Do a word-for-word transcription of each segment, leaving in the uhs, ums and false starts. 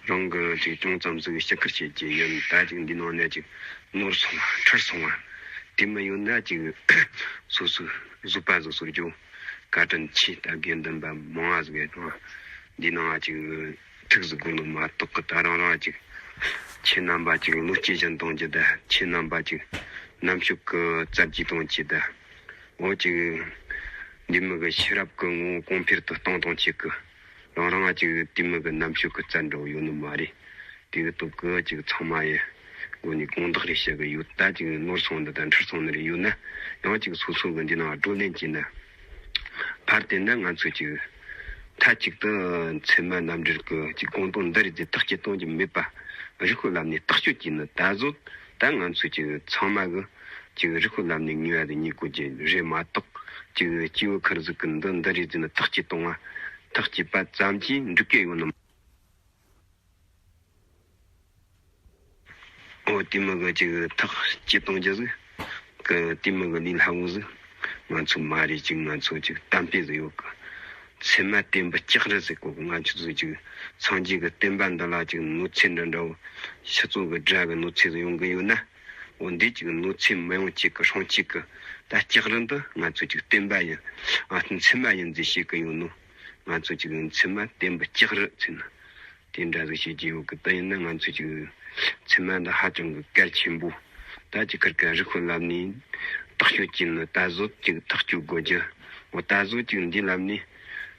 རང་གི་ཅིག་ཅུང་ཙམ་ཟིག་ཕྱི་ཁར་བྱེད་ཀྱི་ཡིན། ད་ཅིག་འདི་ནང་ནས་ཅིག་ནོར་སོང་བ་འཕྲུལ་སོང་བ་དེ་མི་ཡོད་ན། ཅིག་སོ་སོའི་བཟོད་པ་བཟོ་སོར་རྒྱུ་བཀའ་དྲིན་ཆེ། ད་དགེ་འདུན་པ་མང་ང་ཟིག་གི་འདི་ནང་ཅིག་ཐུགས་སུ་དགོས་ནོ་མ་གཏོགས་གི། ད་རང་རང་ཅིག་ཁྱེད་རྣམ་པ་ཅིག་བློ་སྐྱེད་ཅན་གཏོང་རྒྱུ། ད་ཁྱེད་རྣམ་པ་ཅིག་རྣམ་དཔྱོད་གི་རྩལ་གྱིས་གཏོང་རྒྱུ། ད་འོ་ཅིག་འདི་མི་གི་ཤེས་རབ་གི་ངོ་བོ་གོང་འཕེལ་དུ་གཏོང་གཏོང་བྱེད་གི། རང་རང་ཅིག་དེ་མི་གི་རྣམ་དཔྱོད་ཀྱི་རྩལ་འདྲ་བོ་ཡོད་ནི་མ་རེད། དེ་གི་སྟོབས་ཀྱིས་ཅིག་ཚང་མ་ཡི་སྒོ་ནས་དགོངས་དག་རེ་བྱེད་གི་ཡོད། ད་ཅིག་ནོར་སོང་འདི་དང་འཕྲུལ་སོང་ནི་རེ་ཡོད་ན་ཡང་ཅིག་སོ་སོ་གི་འདི་ནང་བགྲོ་གླེང་བྱས་ན། ཕར་བལྟས་ན་ང་ཚོས་ཅིག་མཐའ་གཅིག་ཏུ་ཚད་མ་རྣམ་འགྲེལ་གྱི་ཅིག་དགོངས་དོན་འདི་རེད་ཟེར་ཐག་གཅོད་གཏོང་རྒྱུ་མེད་པ། རིགས་པའི་ལམ་ནས་ཐག་གཅོད་བྱས་ནི་ད་གཟོད་ད་ང་ཚོས་ཅིག་ཚང་མ་གི་ཅིག་རིགས་པའི་ལམ་ནས་ངེས་པ་དེ་རྙེད་དགོས་ཀྱི་རེད་མ་གཏོགས། ཅིག་སྐྱེས་བུ་ཁེར་ཟིག་གི་འདི་འདི་རེད་ཟེར་ནས་ཐག་གཅོད་གཏོང་བ། ཐག་གཅོད་པ་ཙམ་གྱིས་འགྲིག་གི་ཡོད་ནི། འོ་དེ་མི་གི་ཅིག་ཐག་གཅོད་གཏོང་རྒྱུ་ཟིག་གི་དེ་མི་གི་ལས་སླ་བོ་ཟིག་ང་ཚོ་མ་རེད། ཅིག་ང་ཚོ་ཅིག་གཏམ་དཔེ་ཟིག་ཡོད་གི། ཚད་མ་བསྟན་པའི་ལྕགས་རི་ཟེར་གོ་གི། ང་ཚོ་ཚོ་ཅིག་སངས་རྒྱས་ཀྱི་བསྟན་པ་འདི་ལ་ཅིག་གནོད་འཚེ་འདྲ་འདྲ་བོ་ཕྱི་ཚོགས་ཀྱི་དགྲ་གི་གནོད་འཚེ་ཟིག་ཡོང་གི་ཡོད་ན། འོ་འདི་ཅིག་གནོད་འཚེ་མི་ཡོང་ཅིག་གི་སྲུང་ཅིག་གི། ད་ལྕགས་རི་འདི་ང་ཚོ་ཅིག་བསྟན་པ་ཡིན། ཨ་ཚད་མ་ཡིན་ཟེར་བཤད་གི་ཡོད་ནོ། ང་ཚོ་ཅིག་ཚད་མ་བསྟན་པའི་ལྕགས་རི་ཟེར་ན། དེ་འདྲ་ཟིག་བཤད་ཀྱི་ཡོད་གི། དེ་ཡིན་ན་ང་ཚོ་ཅིག་ཚད་མ་འདི་ཧ་ཅང་གི་གལ་ཆེན་པོ། ད་ཅིག་ཁེར་ཁེར་རིགས་པའི་ལམ་ནས་ཐག་གཅོད་བྱས་ནི་ད་གཟོད་ཅིག་ཐག་གཅོད་དགོས་རྒྱུ། འོ་ད་གཟོད་ཅིག་འདི་ལམ་ནས་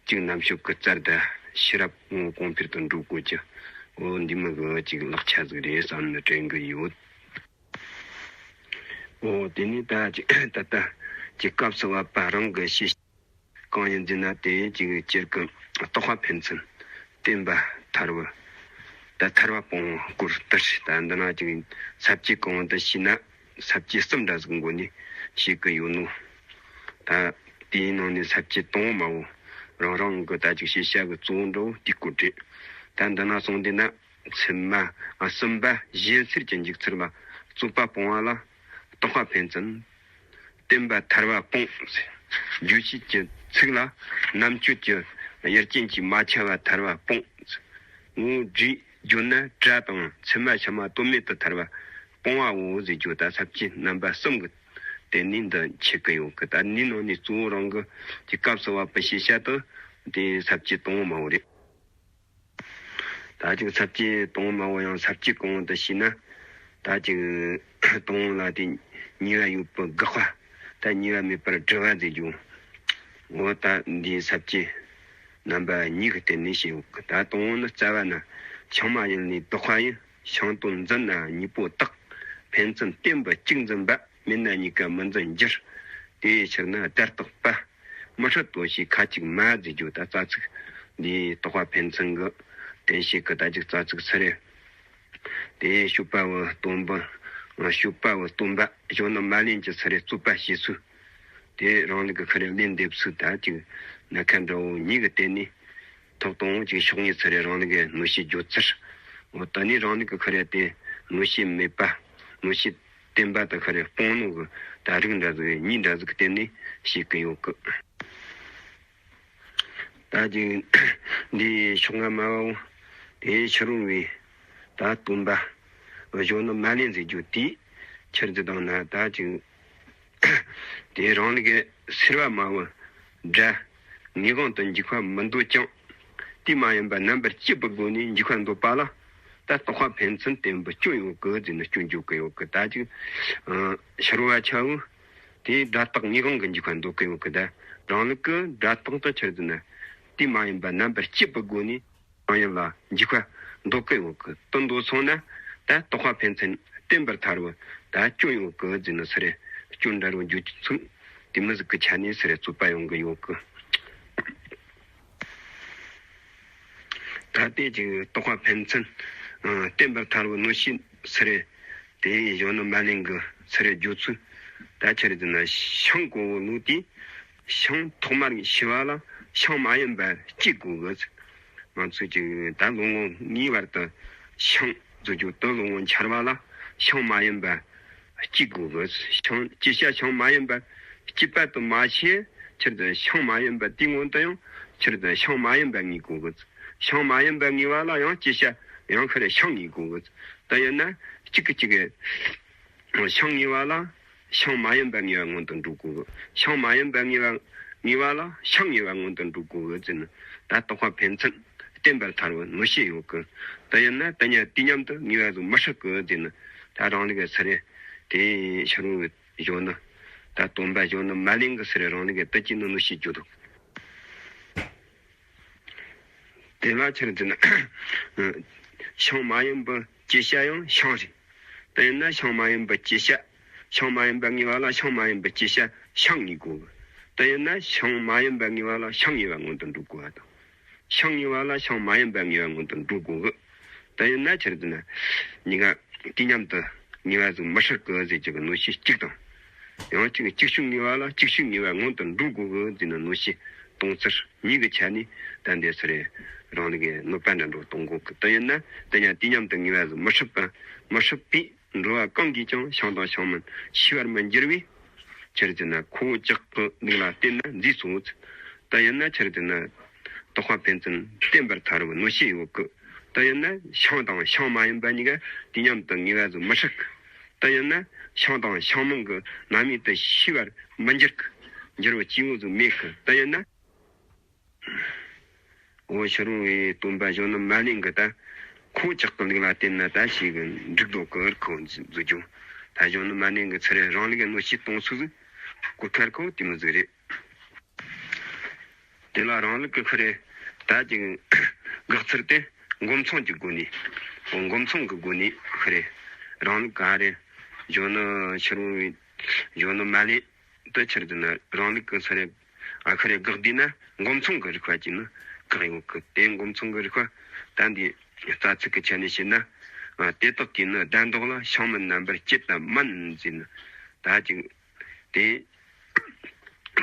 ཅིག་རྣམ་དཔྱོད་ཀྱི་རྩལ་དང་ཤེས་རབ་ངོ་བོ་གོང་འཕེལ་དུ་འགྲོ་དགོས་རྒྱུ། འོ་འདི་མི་གི་ཅིག་ལག་ཆ་ཟིག་རེད་བསམ་ནས་དྲན་གི་ཡོད། འོ་དེ་ནས་ད་ཅིག་ད་ལྟ་ཅིག་སྐབས་སུ་བབ་པ་རང་གི་ཤེས་གང་ཡིན་ཟེར་ན། དེ་ཅིག་སྤྱིར་གི་རྟོགས་པ་ཕན་ཚུན་བསྟན་པ་ཐར་བ། ད་ཐར་པ་སྤོང་བའི་སྐོར་ལྟར། ད་འདི་ན་ཅིག་ས་བཅད་གང་དུ་ཞུས་ན་ས་བཅད་གསུམ་འདྲ་ཟིག་མགོ་ནས་བཤད་གི་ཡོད་ནོ། ད་དེའི་ནང་ནས་ས་བཅད་དང་པོ་མ་བོ་རང་རང་གི་ད་ཅིག་ཤེས་བྱ་གི་གཙོ་བོ་འདྲ་བོ་དེའི་སྐོར་རེད། ད་འདི་ན་སོང་དེ་ན། ཚད་མ་གསུམ་པ་གཞན་སེལ་གྱི་འཇུག་ཚུལ་ལ་རྩོད་པ་སྤོང་བ་ལ་རྟོགས་པ་ཕན་ཚུན་བསྟན་པ་ཐར་པ་སྤོང་། རྗོད་བྱེད་ཀྱི་ཚིག་ལ་རྣམ་དཔྱོད་ཀྱི་དབྱེ་རྐྱེན་གྱིས་མ་ཁྱབ་པ་ཐར་པ་སྤོང་། ངོ་བསྒྲིགས་བརྗོད་ན་སྒྲ་དང་ཚད་མ་ཕྱི་མ་དོན་མེད་དུ་ཐར་པ་སྤོང་བའོ་ཟེར་རྒྱུ། ད་ས་བཅད་རྣམ་པ་གསུམ་གྱི་སྟེང་ནས་འདི་འཆད་ཀྱི་ཡོད་གི། ད་འདིའི་ནང་ནས་གཙོ་བོ་རང་གི་ཀྱི་སྐབས་སུ་བབ་པའི་ཤེས་བྱ་དེ་དེ་ས་བཅད་དང་པོ་མ་བོ་རེད། ད་ཅིག་ས་བཅད་དང་པོ་མ་བོ་ཡང་ས་བཅད་གང་དུ་ཞུས་ན། ད་ཅིག་དང་པོ་ལ་དེ་གཉིས་པ་ཡོད་པའི་དགག་པ། ད་གཉིས་པ་མེད་པར་སྒྲུབ་པ་ཟེར་རྒྱུ། འོ་ད་འདིའི་ས་བཅད་རྣམ་པ་གཉིས་ཀྱི་སྟེང་ནས་བཤད་ཡོད་གི། ད་དང་པོ་ནི་རྩ་བ་ན་ཤིང་མ་ཡིན་ལས་བཟློག་པ་ཡིན། ཤིང་དོན་འཛིན་ན་གཉིས་པོ་དག། ཕན་ཚུན་བརྟེན་པའི་གཅིག་འཛིན་པ། མེད་ན་གཉིས་ཀ་མི་འཛིན་འགྱུར། དེའི་ཕྱིར་ན་བརྡ་རྟོག་པ། མི་སྲིད་དོ་ཞེས་ཁ་ཅིག་སྨྲ་ཟེར་རྒྱུ། ད་རྩ་ཚིག་འདིའི་རྟོགས་པ་ཕན་ཚུན་གྱི་བསྟན་བཤད་ཀྱི་ད་ཅིག་རྩ་ཚིག་ཚུལ་རེད། དེ་སྤྱོད་པ་པོའི་སྟོན་པ། སྤྱོད་པ་པོའི་སྟོན་པ་གཞོན་ནུ་མ་ལན་གྱི་ཚུལ་རེད། རྩོད་པ་བྱེད་ཚུལ། དེ་རང་ལུགས་ཀྱི་ཁ་རེ་ལན་འདེབས་ཚུལ། ད་ཅིག་སྣ་ཁ་འདྲ་བོ་གཉིས་ཀྱི་སྟེང་ནས། ཐོག་དང་པོ་ཅིག་ཕྱོགས་གཉིས་ཚུལ་རེད། རང་ལུགས་ཀྱི་གནོད་བྱེད་སྦྱོར་ཚུལ། འོ་ད་ནི་རང་ལུགས་ཀྱི་ཁ་རེ་དེ་གནོད་བྱེད་མེད་པ། གནོད་བྱེད་བསྟན་པ་དང་ཁ་རེ་སྤོང་ནོ་གི་ད་རིགས་འདྲ་ཟིག་གཉིས་འདྲ་ཟིག་གི་སྟེང་ནས་བཤད་ཀྱི་ཡོད་གི། ད་ཅིག་འདིའི་ཕྱོགས་སྔ་མ་བོ་དེ་ཕྱི་རོལ་བའི་ད་སྟོན་པ་གཞོན་ནུ་མ་ལན་ཟེར་རྒྱུ་དེས་ཆི་ཟིག་བཏང་ན། ད་ཅིག་དེ་རང་ལུགས་ཀྱི་སེལ་བ་སྨྲ་བའི་སྒྲ་ངེས་དབང་དུ་འཇུག་པ་མི་འདོད་ཀྱང་། དེ་མ་ཡིན་པ་རྣམ་པར་དཔྱད་པའི་སྒོ་ནས་འཇུག་པ་འདོད་པ་ལ་ད་རྟོགས་པ་ཕན་ཚུན་བསྟན་པའི་སྐྱོན་ཡོད་གི་ཟེར་ནས་སྐྱོན་བརྗོད་ཀྱི་ཡོད་གི། ད་ཅིག་ཕྱི་རོལ་བ་ཆ་བོ་དེ་སྒྲ་རྟག་ངེས་དབང་གི་འཇུག་པ་འདོད་ཀྱི་ཡོད་གི། ད་རང་ལུགས་ཀྱི་སྒྲ་རྟག་ཏུ་ཆི་ཟེར་ན་དེ་མ་ཡིན་པ་རྣམ་པར་དཔྱད་པའི་སྒོ་ནས། རང་ཡུལ་ལ་འཇུག་པ་འདོད་ཀྱི་ཡོད་གི། དེ་འདོད་སོང་ན་ད་རྟོགས་པ་ཕན་ཚུན་བསྟན་པར་ཐལ་བ་ད་སྐྱོན་ཡོད་གི་ཟེར་ནས་ཚུལ་རེད། སྐྱོན་འདྲ་བོ་འཇུག་རྒྱུ་ཚུལ་དེ་མི་ཟིག་གི་ཆ་ནས་ཚུལ་རེད། རྩོད་པ་ཡོང་གི་ཡོད་གི། ད་ལྟའི་ཅིག་རྟོགས་པ་ཕན་ཚུན་ཨ་བསྟན་པར་ཐལ་བའི་གནོད་བྱེད་ཚུལ་རེད། དེ་གཞོན་ནུ་མ་ལན་གྱི་ཚུལ་རེད། སྦྱོར་ཚུལ། ད་ཆི་རེད་ཟེར་ན་ཤིང་གོང་བུ་ལུགས་དེ། ཤིང་ཐོག་མར་ཤི་བ་ལ་ཤིང་མ་ཡིན་པ་སྐྱེ་དགོས་གི། ང་ཚོས་ཀྱི་ད་ལོ་ངོ་ལྔའི་བར་དུ་ཤིང་བཟོ་རྒྱུ་དེ་ལོ་ངོ་འཆར་བ་ལ་ཤིང་མ་ཡིན་པ་སྐྱེ་དགོས་གི། ཤིང་སྐྱེ་བྱ་ཤིང་མ་ཡིན་པ་སྐྱེས་པ་དུ་མ་བྱས། ཕྱིར་དུ་ཤིང་མ་ཡིན་པ་དེའི་སྔོན་དུ་ཡང་ཕྱིར་དུ་ཤིང་མ་ཡིན་པ་ངེས་དགོས་གི། ཤིང་མ་ཡིན་པ་ངེས་པ་ལ་ཡང་སྐྱེ་བྱ་ ཡང་ཁ་རེ་ཤང་ངེས་དགོས་གི། ད་ཡིན་ན་གཅིག་གི་གཅིག་གི་ཤང་ངེས་པ་ལ་ཤང་མ་ཡིན་པ་ངེས་པ་མངོན་དུ་འགྲོ་དགོས་གི། ཤང་མ་ཡིན་པ་ངེས་པ་ངེས་པ་ལ་ཤང་ངེས་པ་མངོན་དུ་འགྲོ་དགོས་གི་ཟེར་ནས། ད་རྟོག་པ་ཕན་ཚུན་བརྟེན་པར་ཐལ་བའི་གནོད་བྱེད་ཡོད་གི། ད་ཡིན་ན་ད་ཉ་དུས་མཉམ་དུ་ངེས་པ་ཟིག་མི་སྲིད་གི་ཟེར་ནས། ད་རང་ལུགས་ཀྱི་ཚུལ་རེད། དེ་ཕྱི་རོལ་གཞོན་ནུ། ད་སྟོན་པ་གཞོན་ནུ་མ་ལེན་གི་ཚུལ་རེད། རང་ལུགས་ཀྱི་དུ་ཅི་ནི་གནོད་བྱེད་རྒྱུ་དང་། དེ་ལ་ཆི་རེད་ཟེར་ན། ཤང་མ་ཡིན་པའི་བཅད་བྱ་ཡང་ཤང་རེད། དེ་ཡིན་ན་ཤང་མ་ཡིན་པའི་བཅད་བྱ། ཤང་མ་ཡིན་པ་ངེས་པ་ལ་ཤང་མ་ཡིན་པའི་བཅད་བྱ་ཤང་ངེས་དགོས། དེ་ཡིན་ན་ཤང་མ་ཡིན་པ་ངེས་པ་ལ་ཤང་ངེས་པ་མངོན་དུ་འགྲོ་དགོས་པ་དང་། ཤང་ངེས་པ་ལ་ཤང་མ་ཡིན་པ་ངེས་པ་མངོན་དུ་འགྲོ་དགོས་གི། དེ་ཡིན་ན་ཆི་རེད་ཟེར་ན། གཉིས་ཀ་དུས་མཉམ་དུ་ངེས་པ་ཟིག་མི་སྲིད་གི་ཟེར་རྒྱུ་གི་གནོད་བྱེད་གཅིག་དང་། ཡང་གཅིག་གཅིག་ཤོས་ངེས་པ་ལ་གཅིག་ཤོས་ངེས་པ་མངོན་དུ་འགྲོ་དགོས་གི་ཟེར་ན། གནོད་བྱེད་གཏོང་ཚུལ་གཉིས་ཀྱི་ཆ་ནས་ད་འདི་ཚུལ་རེད། རང་ལུགས་ཀྱི་གནོད་པ་འདྲ་འགྲོ་གཏོང་དགོས་གི། དེ་ཡིན་ན་དེ་ཡང་དུས་མཉམ་དུ་ངེས་པ་ཟིག་མི་སྲིད་པ། མི་སྲིད་པས་འགྲོ་བ་གང་གིས་ཀྱང་ཤིང་དང་ཤིང་མིན་ཤེས་པར་མི་འགྱུར་བས། ཆི་རེད་ཟེར་ན། ཁོ་བོ་ཅག་གི་ལུགས་ལ་བརྟེན་ནས་འཛིན་སོང་། དེ་ཡིན་ན་ཆི་རེད་ཟེར་ན། རྟོག་པ་ཕན་ཚུན་བརྟེན་པར་ཐལ་བའི་གནོད་བྱེད་ཡོད་གི། དེ་ཡིན་ན་ཤིང་དང་ཤིང་མ་ཡིན་པ་གཉིས་ཀ་དུས་མཉམ་དུ་ངེས་པ་ཟིག་མི་སྲིད་གི། དེ་ཡིན་ན་ཤིང་དང་ཤིང་མིན་གྱི་རྣམ་དབྱེ་དེ་ཤེས་པར་མི་འགྱུར་གི། འགྱུར་བའི་སྐྱེས་བུ་ཟིག་མེད་གི། དེ་ཡིན་ན། འོ་ཕྱི་རོལ་པའི་སྟོན་པ་གཞོན་ནུ་མ་ལེན་གི་ད་ཁོ་ཅག་གི་ལུགས་ལ་བརྟེན་ནས་ད་ཞིག་འགྲིག་འདུག་གི། ཁོ་འཛུལ་རྒྱུ། ད་གཞོན་ནུ་མ་ལེན་གི་ཚུལ་རེད། རང་ལུགས་ཀྱི་གནོད་བྱེད་གཏོང་ཚུལ་ཟིག་གོ་ཁར་ཁོ་དེ་མོ་ཟིག་རེད། དེ་ལ་རང་ལུགས་ཀྱི་ཁི་རེ་ད་ཅིག་དགག་ཚུལ་དེ་མགོ་མཚུངས་ཀྱི་སྒོ་ནས། འོ་མགོ་མཚུངས་ཀྱི་སྒོ་ནས་ཁི་རེ་རང་ལུགས་ག་རེ། གཞོན་ནུ་ཕྱི་རོལ་པའི་གཞོན་ནུ་མ་ལེན་དུ་ཆི་རེད་ཟེར་ན། རང་ལུགས་ཀྱི་ཚུལ་རེད། ཨ་ཁི་རེ་དགག་བསྡུས་ན་མགོ་མཚུངས་ཀྱི་རིགས་པ་ཅིག་ནི་བཀག་ཡོད་གི། དེ་མགོ་མཚུངས་ཀྱི་རིགས་པ་ད་འདི་རྩ་ཚིག་གི་ཆ་ནས་བཤད་ན། ཨ་དེ་དག་གིས་ནི་ཟླ་མདོག་ལ་ཤིང་མིན་རྣམ་པར་བཅད་དམ་མིན་ཟེར་ནི། ད་ཅིག་དེ་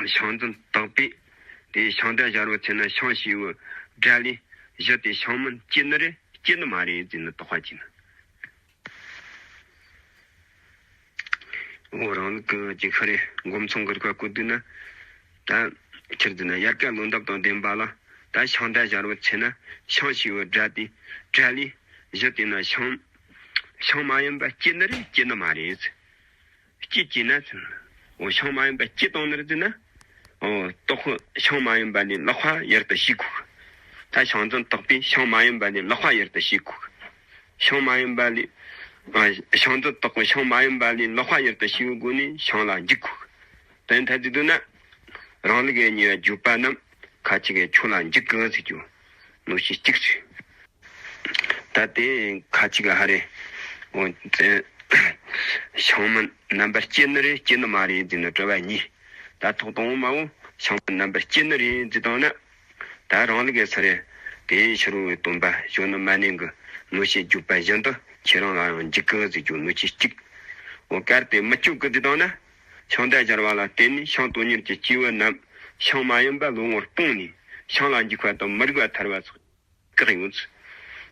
ཤིང་འཛིན་རྟོག་པས་དེ་ཤིང་ཟླ་སྦྱར་བའི་ཚེ་ན་ཤིང་ཞེས་པའི་སྒྲ་ལས་གཞི་དེ་ཤིང་མིན་སྐྱེ་ནི་རེད། སྐྱེ་ནི་མ་རེད་ཟེར་ནི་རྟོག་པ་ཅིག་ནི། འོ་རང་ལུགས་ཀྱི་ཅིག་ཁི་རེ་མགོ་མཚུངས་ཀྱི་རིགས་པ་བཀོད་འདུག་ན། ད་ཆི་རེད་ཟེར་ན། དབྱར་ཁ་ལོ་འདབ་དང་ལྡན་པ་ལ་ད་ཤིང་ཟླ་སྦྱར་བའི་ཚེ་ན་ཤིང་ཞེས་པའི་སྒྲ་དེ་སྒྲ་ལས་གཞི་དེ་ན་ཤིང་ཤིང་མ་ཡིན་པ་སྐྱེ་ནི་རེད། སྐྱེ་ནི་མ་རེད། སྐྱེ་སྐྱེ་ན་ཟེར་ན། འོ་ཤིང་མ་ཡིན་པ་སྐྱེ་བཏང་ནི་རེད་ཟེར་ན། འོ་རྟོག་པས་ཤིང་མ་ཡིན་པ་ལས་ལོག་པ་ཡུལ་དུ་ཤེས་དགོས། ད་ཤིང་འཛིན་རྟོག་པས་ཤིང་མ་ཡིན་པ་ལས་ལོག་པ་ཡུལ་དུ་ཤེས་དགོས། ཤིང་མ་ཡིན་པ་ལས། ཨ་ཤིང་འཛིན་རྟོག་པས་ཤིང་མ་ཡིན་པ་ལས་ལོག་པ་ཡུལ་དུ་ཤེས་པའི་སྒོ་ནས་ཤིང་ལ་འཇུག་དགོས། དེ་ཐ་དད་དུ་ན། རང་ལུགས་ཀྱི་ཉེ་བར་བརྗོད་པ་རྣམས་ཁ་ཅིག་གིས་ཆོས་ལ་འཇུག་གི་ཟེར་རྒྱུ་གནོད་བྱེད་གཅིག་ཟེར། ད་དེ་ཁ་ཅིག་གིས་ཧ་རེ། འོ་ཙེ། ཤིང་མིན་རྣམ་པར་སྐྱེ་ནི་རེད། སྐྱེ་ནི་མ་རེད་ཟེར་ནི་དྲི་བ་གཉིས། ད་ཐོག་དང་པོ་མ་འོ་ཤིང་མིན་རྣམ་པར་སྐྱེ་ནི་རེད་ཟེར་བཏང་ན། ད་རང་ལུགས་ཀྱི་ཚུལ་རེད། དེ་ཕྱི་རོལ་པའི་སྟོན་པ་གཞོན་ནུ་མ་ལེན་གྱི་གནོད་བྱེད་བརྗོད་པ་བཞིན་དུ་ཁྱེད་རང་ལ་ཡང་འཇུག་གི་ཟེར་རྒྱུ་གནོད་བྱེད་གཅིག། འོ་གལ་ཏེ་མི་སྐྱོད་གི་ཟེར་བཏང་ན། ཤིང་ཟླ་སྦྱར་བ་ལ་བརྟེན་ནས་ཤིང་དོན་གཉེར་གྱི་སྐྱེས་བུ་རྣམས་ཤིང་མ་ཡིན་པ་བློ་ངོར་སྤངས་ནས་ཤིང་ལ་འཇུག་པ་དང་མི་རིགས་པ་ཐར་པ་སོགས་བཀག་ཡོད།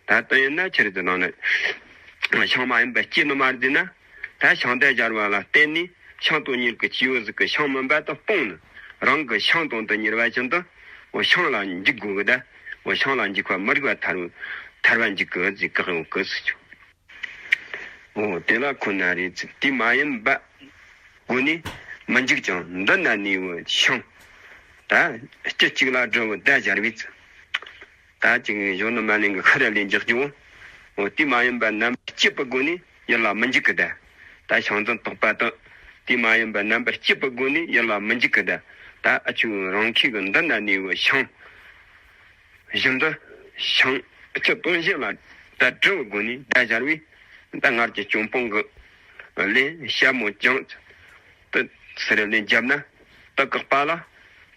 ད་ལྟ་ཡིན་ན་ཆི་རེད་ཟེར་ན། ཤིང་མ་ཡིན་པ་སྐྱེ་ནི་མ་རེད་ཟེར་ན། ད་ཤིང་ཟླ་སྦྱར་བ་ལ་བརྟེན་ནས་ཤིང་དོན་གཉེར་གྱི་སྐྱེས་བུ་ཟིག་གིས་ཤིང་མིན་པ་དེ་སྤངས་ནས་རང་གི་ཤིང་དོན་དུ་གཉེར་བ་བཞིན་དུ། འོ་ཤིང་ལ་འཇུག་དགོས་གི། ད་འོ་ཤིང་ལ་འཇུག་པ་མི་རིགས་པ་ཐར་ཐར་པ་འཇུག་གི་ཟེར་བཀག་ཡོད་གི་ཟེར་རྒྱུ། འོ་དེ་ལ་ཁོ་ན་རེ་ཚིག་དེ་མ་ཡིན་པ་སྒོ་ནས་མི་འཇུག་ཅིང་། འདི་ན་གནས་པའི་ཤིང་། ད་སྐྱེ་གཅིག་ལ་འབྲས་བུ་ཟླ་སྦྱར་བས། ད་ཅིག་གཞོན་ནུ་མ་ལེན་གྱི་ཁ་ར་ལས་འཇགས་རྒྱུ། འོ་དེ་མ་ཡིན་པ་རྣམ་པར་བཅད་པའི་སྒོ་ནས་ཡུལ་ལ་མི་འཇུག་གི་ད། ད་ཤིང་འཛིན་རྟོག་པ་དང་དེ་མ་ཡིན་པ་རྣམ་པར་བཅད་པའི་སྒོ་ནས་ཡུལ་ལ་མི་འཇུག་གི་ད། ད་ཨ་ཆུ་རང་ཁྱི་གི་འདི་ན་གནས་པའི་ཤིང་། བཞིན་དུ་ཤིང་སྤྱི་དོན་གཞན་ལ་ད་འབྲས་བུ་སྒོ་ནས་ཟླ་སྦྱར་བས། ད་སྔར་གྱི་སྐྱོན་སྤོང་གི་ལས་ཞྭ་མོ་བརྐྱངས་དུ་ཟེར་ལས་བརྒྱབ་ན་དུ་བཀག་པ་ལ།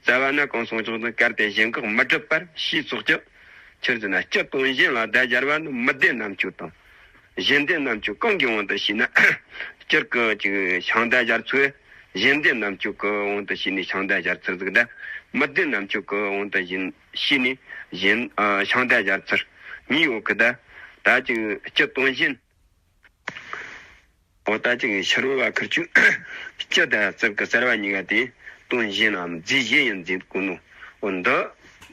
རྩ་བ་ན་གང་གསུངས་ཀྱང་གལ་ཏེ་གཞན་བཀག་མི་སྒྲུབ་པར་ཞེས་སོགས་ཀྱི། ཆི་རེད་ཟེར་ན་སྤྱི་དོན་གཞན་ལ་ཟླ་སྦྱར་བ་ནི་མི་ལྡན་རྣམ་དཔྱོད་དང་། གཞན་ལྡན་རྣམ་དཔྱོད་གང་གི་དབང་དུ་བྱས་ན། སྤྱིར་གྱི་ཅིག་ཤིང་ཟླ་སྦྱར་ཚུལ་གཞན་ལྡན་རྣམ་དཔྱོད་ཀྱི་དབང་དུ་བྱས་ནས་ཤིང་ཟླ་སྦྱར་ཚུལ་ཟིག་ད། མི་ལྡན་རྣམ་དཔྱོད་ཀྱི་དབང་དུ་བྱས་ནས་གཞན་ཨ་ཤིང་ཟླ་སྦྱར་ཚུལ་གཉིས་ཡོད་གི་ད། ད་ཅིག་སྤྱི་དོན་གཞན། འོ་ད་ཅིག་ཕྱི་རོལ་པ་ཁིར་ཆོས་སྤྱི་དང་རྩིབ་ཀྱི་གསལ་བ་གཉིས་ཀ་དེ་དོན་གཞན་ནམ་རྫས་གཞན་ཡིན་ཟེར་གོ་ནོ། འོ་འདི་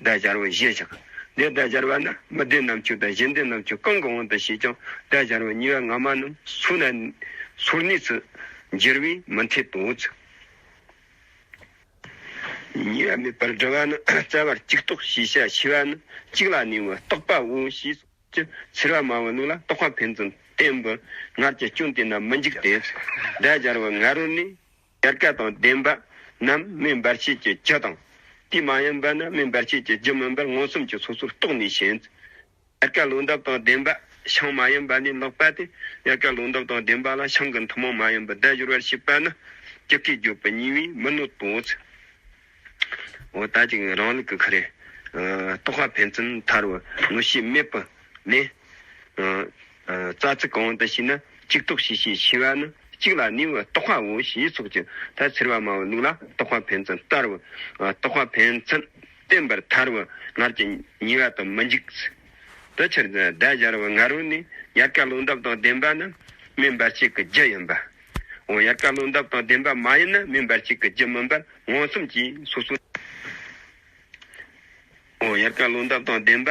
ཟླ་སྦྱར་བའི་གཞི་བཞག། དེ་བརྡ་སྦྱར་བ་ན་མི་ལྡན་རྣམ་དཔྱོད་དང་གཞན་ལྡན་རྣམ་དཔྱོད་གང་གི་དབང་དུ་བྱས་ཀྱང་བརྡ་སྦྱར་བ་གཉིས་པ་སྔ་མ་རྣམས་སོ་ན་སོར་གནས་སུ་འགྱུར་བས་མི་འཐད་དོ། གཉིས་པ་མེད་པར་བསྒྲུབ་པ་ནི། རྩ་བར་གཅིག་རྟོགས་ཞེས་བྱ་ཞེས་པ་ནི་གཅིག་ལ་གནས་པའི་རྟོག་པའོ་ཞེས་སོགས་ཀྱི་ཚེར་བ་སྨྲ་བའི་ལུགས་ལ་རྟོག་པ་ཕན་ཚུན་བརྟེན་པར་སྔར་གྱི་སྐྱོན་དེ་རྣམས་མི་འཇིག་སྟེ། བརྡ་སྦྱར་བའི་སྔ་རོལ་ནས་ཡལ་ག་དང་ལྡན་པ་རྣམས་སྨན་འབར་བྱེད་ཀྱི་རྒྱུ་དང་། དེ་མ་ཡིན་པ་ནི་སྨན་འབར་བྱེད་ཀྱི་རྒྱུ་མིན་པར་མངོན་སུམ་གྱིས་སོ་སོར་རྟོགས་ནས་ཞེན། ཡལ་ག་ལོ་འདབ་དང་ལྡན་པ་ཤིང་མ་ཡིན་པ་ལས་ལྷག་པ་སྟེ། ཡལ་ག་ལོ་འདབ་དང་ལྡན་པ་ལ་ཤིང་གི་ཐུན་མོང་མ་ཡིན་པར་བརྡ་སྦྱོར་བར་བྱེད་པ་ནི་སྤྱི་སྐད་བརྗོད་པའི་ཉེས་པས་མི་གནོད་དོ། འོ་ད་ཅིག་རང་ལུགས་ཀྱི་ཁ་རེ། ཨ། རྟོག་པ་ཕན་ཚུན་ཐར་བའི་མངོན་ཤེས་མེད་པ་ནི། ཨ། ཨ། རྩ་ཚིག་གང་དུ་ཞེ་ན། གཅིག་རྟོགས་ཞེས་བྱའི་ཞེས་པ་ནི་གཅིག་ལ་གནས་པའི་རྟོག་པའོ་ཞེས་སོགས་ཀྱི་ད་ཚེར་བ་སྨྲ་བའི་ལུགས་ལ་རྟོག་པ་ཕན་ཚུན་བརྟར་བའི། ཨ། རྟོག་པ་ཕན་ཚུན་བརྟེན་པར་ཐར་བའི་སྔར་གྱི་ཉེས་པ་དང་མི་འཇིགས། དེ་ཕྱིར་བརྡ་སྦྱར་བའི་སྔ་རོལ་ནས་ཡལ་ག་ལོ་འདབ་དང་ལྡན་པ་ནི་སྨན་འབར་བྱེད་ཀྱི་རྒྱུ་ཡིན་པ། འོ་ཡལ་ག་ལོ་འདབ་དང་ལྡན་པ་མ་ཡིན་ན་སྨན་འབར་བྱེད་ཀྱི་རྒྱུ་མིན་པར་མངོན་སུམ་གྱིས་སོ་སོ། འོ་ཡལ་ག་ལོ་འདབ་དང་ལྡན་པ་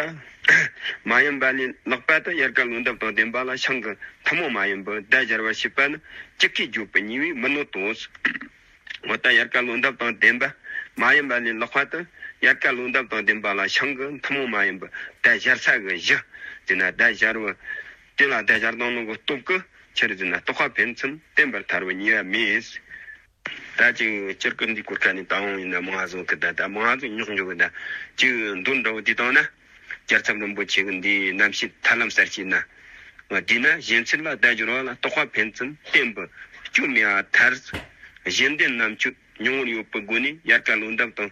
མ་ཡིན་པ་ལས་ལྷག་པ་དང་ཡལ་ག་ལོ་འདབ་དང་ལྡན་པ་ལ་ཤིང་གི་ཐུན་མོང་མ་ཡིན་པར་བརྡ་སྦྱར་བར་བྱེད་པ་ནི་སྤྱི་སྐད་བརྗོད་པའི་ཉེས་པས་མི་གནོད་དོ། འོ་ད་ཡལ་ག་ལོ་འདབ་དང་ལྡན་པ་མ་ཡིན་པ་ལས་ལྷག་པ་དང་ཡལ་ག་ལོ་འདབ་དང་ལྡན་པ་ལ་ཤིང་གི་ཐུན་མོང་མ་ཡིན་པར་བརྡ་སྦྱར་ས་གི་གཞི་ཟེར་ན་བརྡ་སྦྱར་བ། དེ་ལ་བརྡ་སྦྱར་སྟངས་ནང་གི་སྟོབས་ཀྱིས་ཆི་རེད་ཟེར་ན་རྟོག་པ་ཕན་ཚུན་བརྟེན་པར་ཐར་བའི་ཉེས་པ་མེད། ད་ཅིག་སྤྱིར་གི་འདི་སྐོར་ཁ་ནས་ད་འོང་ཡིན་ན་མང་ང་ཟིག་གི་ད་ད་མང་ང་ཟིག་རྙོག་འཇོག་གི་ད་ཅིག་མདོ་འདྲ་བོ་འདི་བཏང་ན། རྒྱལ་ཚབ་རིན་པོ་ཆེ་གི་འདིའི་རྣམ་བཤད་ཐར་ལམ་གསལ་བྱེད་ན། འོ་དེས་ན་གཞན་ཚུལ་ལ་བརྡ་སྦྱོར་བ་ལ་རྟོག་པ་ཕན་ཚུན་བརྟེན་པའི་སྐྱོན་མེད་པར་ཐལ། གཞན་ལྡན་རྣམ་དཔྱོད་མྱོང་བར་ཡོད་པའི་སྒོ་ནས་ཡལ་ག་ལོ་འདབ་དང་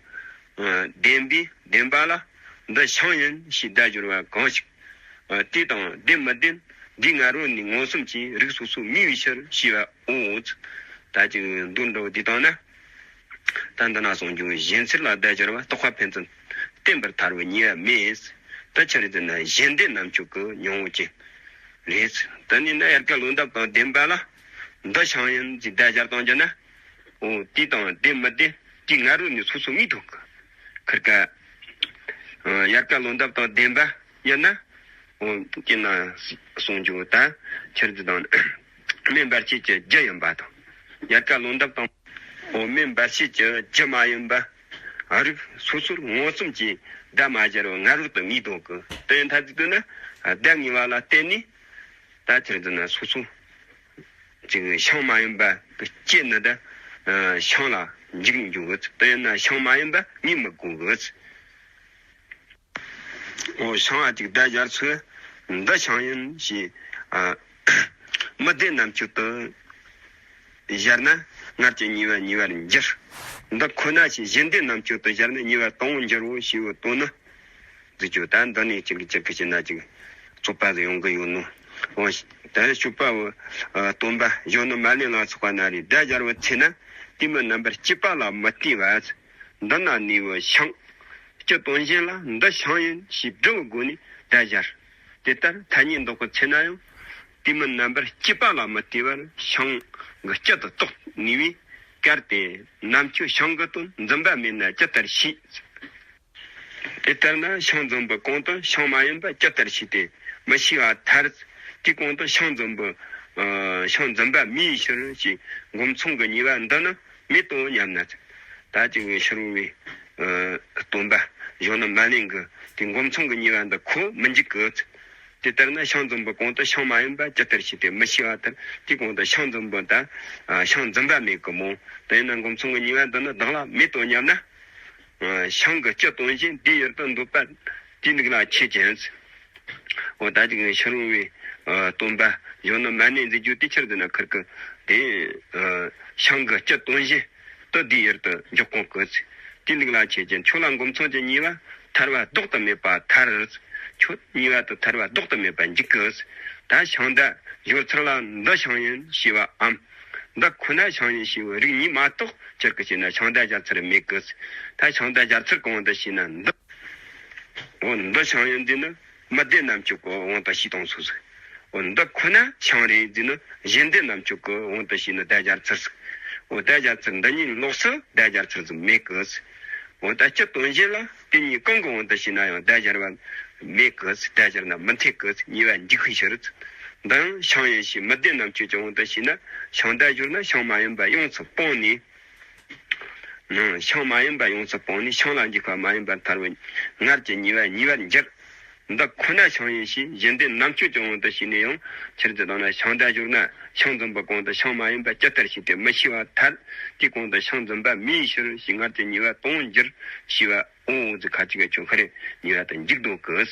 ལྡན་པའི་ལྡན་པ་ལ་འདི་ཤིང་ཡིན་ཞེས་བརྡ་སྦྱོར་བ་གང་ཞིག། དེ་དང་ལྡན་མི་ལྡན་འདི་སྔ་རོལ་ནས་མངོན་སུམ་གྱིས་རིགས་སོ་སོའི་མིང་བའི་ཕྱིར་ཞེས་པའོ། ད་ཅིག་མདོ་འདྲ་བོ་འདི་བཏང་ན། ད་འདི་ན་གསུངས་རྒྱུ་གཞན་ཚུལ་ལ་བརྡ་སྦྱར་བ་རྟོག་པ་ཕན་ཚུན་བརྟེན་པར་ཐལ་བའི་ཉེས་པ་མེད། ད་ཆི་རེད་ཟེར་ན་གཞན་ལྡན་རྣམ་དཔྱོད་ཀྱི་མྱོང་བའི་རྐྱེན་རེད། ད་ནི་ན་ཡལ་ག་ལོ་འདབ་དང་ལྡན་པ་ལ་འདི་ཤིང་ཡིན་ཟེར་བརྡ་སྦྱར་བཏང་རྒྱུ་ན། འོ་དེ་དང་ལྡན་མི་ལྡན་དེ་སྔ་རོལ་ནས་སོ་སོ་མིང་ཐོགས་གི། ཁིར་ཀ་ཡལ་ག་ལོ་འདབ་དང་ལྡན་པ་ཡིན་ན། འོ་དེ་ན་གསུངས་རྒྱུ་ད་ཆི་རེད་དང་། སྨན་འབར་བྱེད་ཀྱི་རྒྱུ་ཡིན་པ་དང་། ཡལ་ག་ལོ་འདབ་དང་། འོ་སྨན་འབར་བྱེད་ཀྱི་རྒྱུ་མ་ཡིན་པ། རིགས་སོ་སོར་མངོན་སུམ་གྱིས་བརྡ་མ་སྦྱར་བར་སྔ་རོལ་དུ་མིང་ཐོགས་གི། དེ་ཡིན་ཐ་ཚིག་དུ་ན་བརྡ་ངེས་པ་ལ་བརྟེན་ནས། ད་ཆི་རེད་ན་སོ་སོ་ཅིག་ཤིང་མ་ཡིན་པ་གི་སྐྱེ་ནི་ད་ཤིང་ལ་འཇིག་འཇུག་གི། དེ་ཡིན་ན་ཤིང་མ་ཡིན་པ་ངེས་མི་དགོས་གི། འོ་ཤིང་བ་ཅིག་བརྡ་སྦྱར་ཚུལ་འདི་ཤིང་ཡིན་ཞེས། ཨ། མི་ལྡན་རྣམ་དཔྱོད་དུ་སྦྱར་ན་སྔར་གྱི་ཉེས་པ་ཉེས་པར་འགྱུར། འདི་ཁོ་ན་ཞེས་གཞན་ལྡན་རྣམ་དཔྱོད་དུ་སྦྱར་ན་ཉེས་པ་དང་པོར་འགྱུར་རོ་ཞེས་པའི་དོན་ནི། འདི་ཅོ་ད་འདི་ནས་ཅིག་ཅིག་གི་ཞེ་ན་ཅིག་རྩོད་པ་ཟིག་ཡོང་གི་ཡོད་ནོ། འོ་ད་སྤྱོད་པ་བོ། ཨ། སྟོན་པ་གཞོན་ནུ་མ་ལེན་ལ་སོགས་པ་ན་རེ་བརྡ་སྦྱར་བའི་ཚེ་ན་དེ་མིན་རྣམ་པར་དཔྱད་པ་ལ་མི་ལྟོས་པ། འདི་ན་གནས་པའི་ཤིང་། སྤྱི་དོན་གཞན་ལ་འདི་ཤིང་ཡིན་ཞེས་བསྒྲུབ་པའི་སྒོ་ནས་བརྡ་སྦྱར། དེ་ལྟར་ཐ་སྙད་འདོགས་པའི་ཚེ་ན་ཡང་། དེ་མིན་རྣམ་པར་དཔྱད་པ་ལ་མི་ལྟོས་པར་ཤིང་གི་སྤྱི་དུ་རྟོགས་ནུས་པས། གལ་ཏེ་རྣམ་དཔྱོད་ཤིང་གི་དོན་འཛིན་པ་མེད་ན་ཇི་ལྟར་ཤེས། དེ་ལྟར་ན་ཤིང་འཛིན་པའི་གོང་དུ་ཤིང་མ་ཡིན་པ་ཇི་ལྟར་ཤེས་ཏེ་མི་ཤེས་པར་ཐལ། དེའི་གོང་དུ་ཤིང་འཛིན་པའི་ཤིང་འཛིན་པ་མེད་ཕྱིར་ཞེས་མགོ་མཚུངས་ཀྱི་ཉེས་པ་འདི་ནི་མེད་དོ་སྙམ་ན། ད་ཅིག་ཕྱི་རོལ་པའི་སྟོན་པ་གཞོན་ནུ་མ་ལེན་གྱིས་དེ་མགོ་མཚུངས་ཀྱི་ཉེས་པ་འདི་ཁོ་མི་འཇིག་གི། དེ་ལྟར་ན་ཤིང་འཛིན་པའི་གོང་དུ་ཤིང་མ་ཡིན་པ་ཇི་ལྟར་ཤེས་ཏེ་མི་ཤེས་པར་ཐལ། དེའི་གོང་དུ་ཤིང་འཛིན་པའི་ད་ཤིང་འཛིན་པ་མེད་གི་མོ། དེ་ཡིན་ན་མགོ་མཚུངས་ཀྱི་ཉེས་པ་འདི་ནི་བདག་ལ་མེད་དོ་སྙམ་ན། ཤིང་གི་སྤྱི་དོན་གཞན་དེའི་ཡུལ་དུ་འདོད་པ་དེའི་ལུགས་ལ་ཁྱད་ཅན། འོ་ད་ཅིག་ཕྱི་རོལ་པའི་སྟོན་པ་གཞོན་ནུ་མ་ལེན་ཟེར་རྒྱུ་དེ་ཕྱིར་འདི་ན་ཁིར་གི་དེ་ཤིང་གི་སྤྱི་དོན་གཞན་དུ་དེའི་ཡུལ་དུ་འཇོག་གོ་གི། དེའི་ལུགས་ལ་ཁྱད་ཅན། ཁྱོད་ལ་མགོ་མཚུངས་ཀྱི་ཉེས་པ་ཐར་པ་ལྡོག་ཏུ་མེད་པར་ཐལ། ཁྱོད་ཉེས་པ་དེ་ཐར་པ་ལྡོག་ཏུ་མེད་པར་འཇིག་གི། ད་ཤིང་རྟ་ཡོད་ཚུལ་ལ་འདི་ཤིང་ཡིན་ཞེས་པའམ། འདི་ཁོ་ན་ཤིང་ཡིན་ཞེས་པའི་རིགས་གཉིས་མ་གཏོགས་ཅི་རིགས་ཞེ་ན་ཤིང་རྟ་སྦྱར་ཚུལ་མེད་གི། ད་ཤིང་རྟ་སྦྱར་ཚུལ་གང་དུ་ཞེ་ན་འདི། འོ་འདི་ཤིང་ཡིན་ཟེར་ནི་མི་ལྡན་རྣམ་དཔྱོད་ཀྱི་དབང་དུ་བྱས་བཏང་ཚུལ་ཟིག། འོ་འདི་ཁོ་ན་ཤིང་རེད་ཟེར་ནི་གཞན་ལྡན་རྣམ་དཔྱོད་ཀྱི་དབང་དུ་བྱས་ནི་བརྡ་སྦྱར་ཚུལ་ཟིག། འོ་བརྡ་སྦྱར་ཚུལ་འདི་གཉིས་ལོགས་སུ་བརྡ་སྦྱར་ཚུལ་ཟིག་མེད་གི། འོ་ད་སྤྱི་དོན་གཞན་ལ། དེ་གཉིས་གང་གི་དབང་དུ་བྱས་ན་ཡང་བརྡ་སྦྱར་བ་མེད་གི། བརྡ་སྦྱར་ན་མི་འཐད་གི། ཉེས་པ་འཇིག་པའི་ཕྱིར། འདི་ཡང་ཞིང་ཡིན་ཞེས་མི་ལྡན་རྣམ་དཔྱོད་ཀྱི་དབང་དུ་བྱས་ན་ཞིང་བརྡ་སྦྱོར་ན་ཞིང་མ་ཡིན་པ་ཡོངས་སུ་སྤངས་ནས། ནང་ཞིང་མ་ཡིན་པ་ཡོངས་སུ་སྤངས་ནས་ཞིང་ལ་འཇུག་པ་མ་ཡིན་པར་ཐལ་བས་སྔར་གྱི་ཉེས་པ་ཉེས་པར་འགྱུར། འདི་ཁོ་ན་ཞིང་ཡིན་ཞེས་གཞན་ལྡན་རྣམ་དཔྱོད་ཀྱི་དབང་དུ་བྱས་ནས་ཡང་ཕྱིར་ཅི་ལྟར་ན་ཞིང་བརྡ་སྦྱོར་ན་ཞིང་འཛིན་པའི་གོང་དུ་ཞིང་མ་ཡིན་པ་ཇི་ལྟར་ཤེས་ཏེ་མི་ཤེས་པར་ཐལ། དེའི་གོང་དུ་ཞིང་འཛིན་པ་མེད་ཕྱིར་ཞེས་སྔར་གྱི་ཉེས་པ་དང་པོར་འགྱུར་ཞེས་པའོ། འོ་འདི་ཁ་ཅིག་གིས་ཁྱོད་ཁ་རེ་ཉེས་པ་དང་འཇུག་འདུག་གི།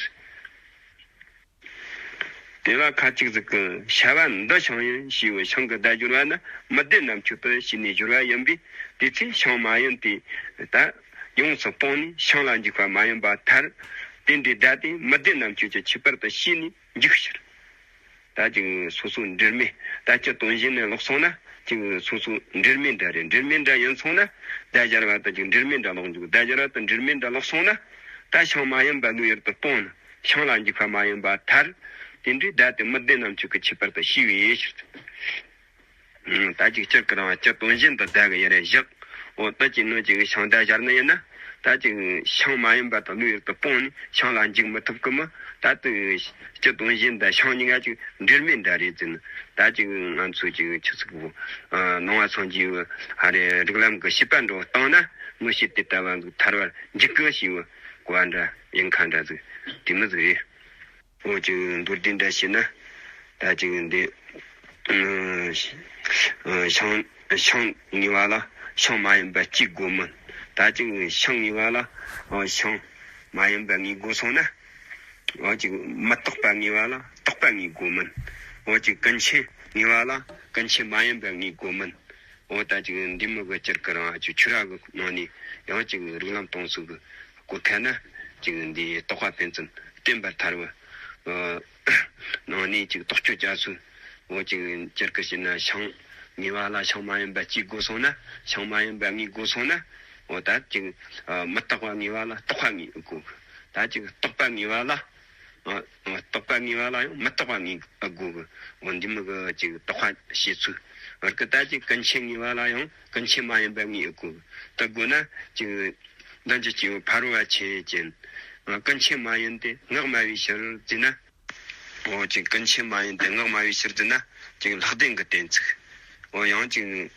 དེ་ལ་ཁ་ཅིག་ཟིག་གིས་བྱ་བ་འདི་ཞིང་ཡིན་ཞེས་པའི་ཞིང་གི་བརྡ་སྦྱོར་བ་ནི་མི་ལྡན་རྣམ་དཔྱོད་དུ་བྱས་ནས་སྦྱོར་བ་ཡིན་པས། དེ་ཚེ་ཞིང་མ་ཡིན་ཏེ་ད་ཡོངས་སུ་སྤངས་ནས་ཞིང་ལ་འཇུག་པ་མ་ཡིན་པར་ཐལ། དེ་འདྲའི་བརྡ་དེ་མི་ལྡན་རྣམ་དཔྱོད་ཀྱི་ཁྱད་པར་དུ་བྱས་ནས་འཇུག་ཕྱིར། ད་ཅིག་སོ་སོ་འབྲེལ་མེད་ད་སྤྱི་དོན་གཞན་ནས་ལོག་སོང་ན་ཅིག་སོ་སོ་འབྲེལ་མེད་འདྲ་རེད། འབྲེལ་མེད་འདྲ་ཡིན་སོང་ན་བརྡ་སྦྱར་བ་དང་ཅིག་འབྲེལ་མེད་འདྲ་ལོག་འཇུག་བརྡ་སྦྱར་བ་དང་འབྲེལ་མེད་འདྲ་ལོག་སོང་ན་ད་ཞིང་མ་ཡིན་པ་ལུགས་ཡུལ་དུ་སྤོང་ན། ཞིང་ལ་འཇུག་པ་མ་ཡིན་པར་ཐལ། དེ་འདྲའི་བརྡ་དེ་མི་ལྡན་རྣམ་དཔྱོད་ཀྱི་ཁྱད་པར་དུ་བྱས་པའི་ཕྱིར། ད་ཅིག་སྤྱིར་གྱི་རང་སྤྱི་དོན་གཞན་དུ་བརྡ་གི་ཡ་རེ་བཞག་འོ་ད་ཅིག་ནང་ཅིག་ཞིང་བརྡ་སྦྱར་ནི་ཡིན་ན། ད་ཅིག་ཞིང་མ་ཡིན་པ་དང་ལུགས་ཡུལ་དུ་སྤོང་ནས་ཞིང་ལ་འཇུག་མི་ཐུབ་གི་མོ། ད་དུ་སྤྱི་དོན་གཞན་དང་ཞིང་གཉིས་ཀ་ཅིག་འབྲེལ་མེད་འདྲ་རེད་ཟེར་ན། ད་ཅིག་ང་ཚོ་ཅིག་ཆི་ཟིག་གོ། ནང་བ་སངས་རྒྱས་ཧ་རེ་རིགས་ལམ་གྱི་བྱིས་པ་འགྲོ་བཏང་ན་མི་ཤེས་དེ་ལྟ་བ་ཟིག་ཐར་བར་འཇུག་གི་ཞེས་པ་གོ་བ་འདྲ་ཡིན་ཁ་འདྲ་ཟིག་དེ་མི་ཟིག་རེད། འོ་ཅིག་མདོར་བསྡུས་འདྲ་བྱས་ན། ད་ཅིག་འདི་ཞིང་ཞིང་ངེས་པ་ལ་ཞིང་མ་ཡིན་པ་སྐྱེ་དགོས་མིན། ད་ཅིག་ཞིང་ངེས་པ་ལ་ཞིང་མ་ཡིན་པ་ངེས་དགོས་སོང་ན། འོ་ཅིག་མི་རྟག་པ་ངེས་པ་ལ་རྟག་པ་ངེས་དགོས་མིན། འོ་ཅིག་ཀུན་མཁྱེན་ངེས་པ་ལ་ཀུན་མཁྱེན་མ་ཡིན་པ་ངེས་དགོས་མིན། འོ་ད་ཅིག་འདི་མོ་གི་སྤྱིར་གི་རང་ཨ་ཅིག་ཆོས་ར་གི་ནང་ནས་ཡང་ཅིག་རིགས་ལམ་སྟོང་གསུམ་གི་གོ་ཁ་ན་ཅིག་འདི་རྟོགས་པ་ཕན་ཚུན་བརྟེན་པར་ཐལ་བ། ནང་ནས་ཅིག་རྟོགས་བཅོས་བྱ་ཚུལ། འོ་ཅིག་སྤྱིར་གི་བྱས་ན་ཞིང་ངེས་པ་ལ་ཞིང་མ་ཡིན་པ་སྐྱེ་དགོས་སོང་ན། ཞིང་མ་ཡིན་པ་ངེས་དགོས་སོང་ན། འོ་ད་ཅིག་མི་རྟག་པ་ངེས་པ་ལ་རྟག་པ་ངེས་དགོས། ད་ཅིག་རྟག་པ་ངེས་པ་ལ། རྟག་པ་ངེས་པ་ལ་ཡང་མི་རྟག་པ་ངེས་དགོས་གི། འོ་འདི་མོ་གི་ཅིག་རྟོགས་པ་བྱེད་ཚུལ། བར་གི་ད་ཅིག་ཀུན་མཁྱེན་ངེས་པ་ལ་ཡང་ཀུན་མཁྱེན་མ་ཡིན་པ་ངེས་དགོས་གི། ད་དགོས་ན་ཅིག་འདི་འདྲ་ཅིག་ཕ་རོལ་བ་ཆོས་ཅན། ཀུན་མཁྱེན་མ་ཡིན་ཏེ་ངག་སྨྲ་བའི་ཕྱིར་ཟེར་ན། འོ་ཅིག་ཀུན་མཁྱེན་མ་ཡིན་ཏེ་ངག་སྨྲ་བའི་ཕྱིར་ཟེར་ན་ཅིག་ལྷག་ལྡན་གྱི་གཏན་ཚིགས། འོ་ཡང་ཅིག་འདི་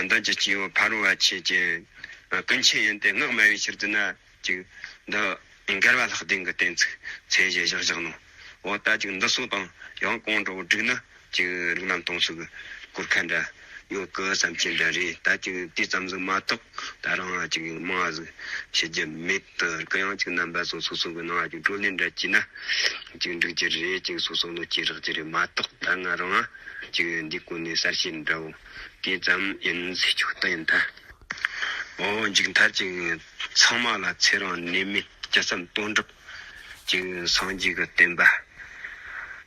འདྲ་ཅིག་ཕ་རོལ་བ་ཆོས་ཅན། ཀུན་མཁྱེན་ཡིན་ཏེ་ངག་སྨྲ་བའི་ཕྱིར་ཟེར་ན། ཅིག་འདི་འགལ་བ་ལྷག་ལྡན་གྱི་གཏན་ཚིགས་མཚན་གཞི་བཞག་བཞག་ནོ། འོ་ད་ཅིག་འདི་སོགས་དང་ཡང་གོང་འགྲོ་བསྒྲིགས་ན་ཅིག་རིགས་ལམ་སྟོང་གསུམ་གྱི་གོ་ཁ་འདྲ་ཡོད་གི་བསམ་གྱི་འདྲ་རེད། ད་ཅིག་དེ་ཙམ་ཟིག་མ་གཏོགས་ད་རང་ཅིག་མང་ཟིག་བཤད་རྒྱུ་མེད། དེ་གི་ཡང་ཅིག་རྣམ་པ་ཚོ་སོ་སོ་གི་ནང་ཅིག་བགྲོ་གླེང་འདྲ་བྱས་ན་ཅིག་འགྲིག་རྒྱུ་རེད། ཅིག་སོ་སོ་བློ་སྐྱེད་རག་རྒྱུ་རེད་མ་གཏོགས། ད་ང་རང་ཅིག་འདི་གོ་ནས་གསལ་བཤད་འདྲ་བོ་དེ་ཙམ་ཡིན་ཟེར་ཆོག་ད་ཡིན་ད། འོ་མཇུག་མཐར་ཅིག་ཚང་མ་ལ་ཚེ་རིང་ནད་མེད་སྐྱིད་གསུམ་དོན་འགྲུབ། ཅིག་སངས་རྒྱས་ཀྱི་བསྟན་པ་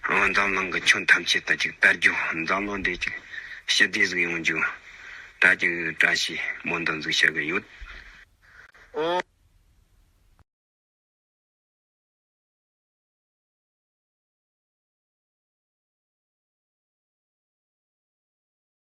འོ་འཛམ་གླིང་གི་ཁྱོན་ཐམས་ཅད་དུ་ཅིག་དར་རྒྱུ། འཛམ་གླིང་འདི་ཅིག་ཞི་བདེ་ཟིག་ཡོང་རྒྱུ། ད་ཅིག་བཀྲ་ཤིས་སྨོན་འདུན་ཟིག་ཞུ་གི་ཡོད། འོ།